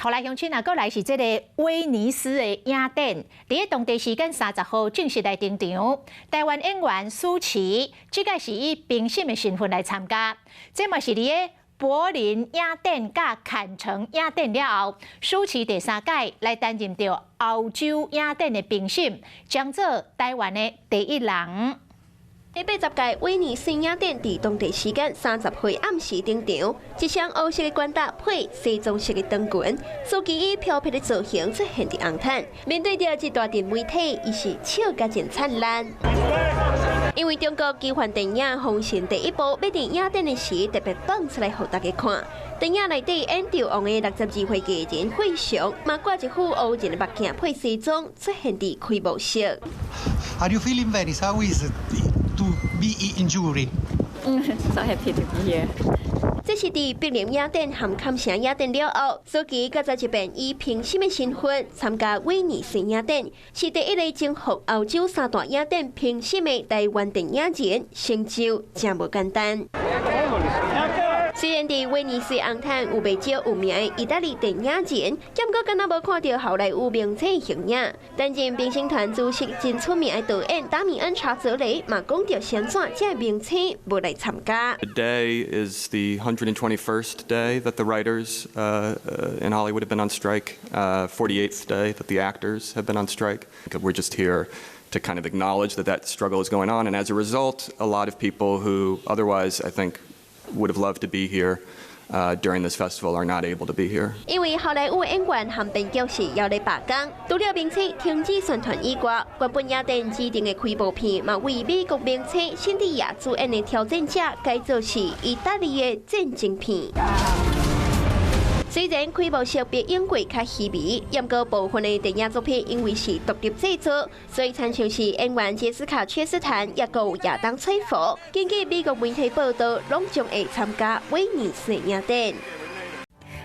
予來鄉親啊，閣來是這个威尼斯的影展，佇當地時間30號正式來登場。台灣演員舒淇，這擺是以評審的身份來參加，這嘛是佇个柏林影展佮坎城影展了後，舒淇第三擺來擔任著歐洲影展的評審，將做台灣的第一人。第80屆威尼斯影展佇當地時間30號暗時登場，一雙烏色的穿搭配西裝式的長裙，舒淇以飄飄的造型出現佇紅毯。面對著這大陣媒體，伊是笑甲真燦爛。因為中國奇幻電影《封神第一部》欲佇影展的時特別放出來予大家看。電影內底演紂王的62歲藝人費翔，嘛掛一副烏人的目鏡配西裝出現佇開幕式。 How do you feel in Venice? How is it to be in jury? So happy to be here. 這是佇柏林影展和坎城影展了後，舒淇閣再一遍以評審的身份參加威尼斯影展，是第一个征服歐洲三大影展評審的台灣電影人，成就誠無簡單。雖然佇威尼斯紅毯有袂少有名的意大利電影人，毋過敢若無看著好萊塢明星形影。擔任評審團主席真出名的導演達米恩·查澤雷嘛講著啥怎這明星無來參加。 Today is the 121st day that the writers in Hollywood have been on strike, 48th day that the actors have been on strike. We're just here to kind of acknowledge that that struggle is going on, and as a result, a lot of people who otherwise, I think, would have loved to be here during this festival are not able to be here. 因為好萊塢演員和編劇是猶咧罷工，除了明星停止宣傳以外，原本影展指定的開幕片嘛為美國明星辛蒂亞主演的《挑戰者》改做是意大利的戰爭片。雖然開幕式比往過較稀微，毋過部分的電影作品因為是獨立製作，所以親像是演員傑斯卡·切斯坦，抑閣有亞當·崔佛，根據美國媒體報道，攏將會參加威尼斯影展。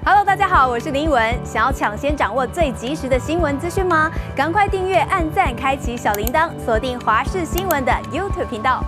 Hello，大家好，我是林文。想要搶先掌握最及時的新聞資訊嗎？趕快訂閱、按讚、開啟小鈴鐺，鎖定華視新聞的 YouTube 頻道。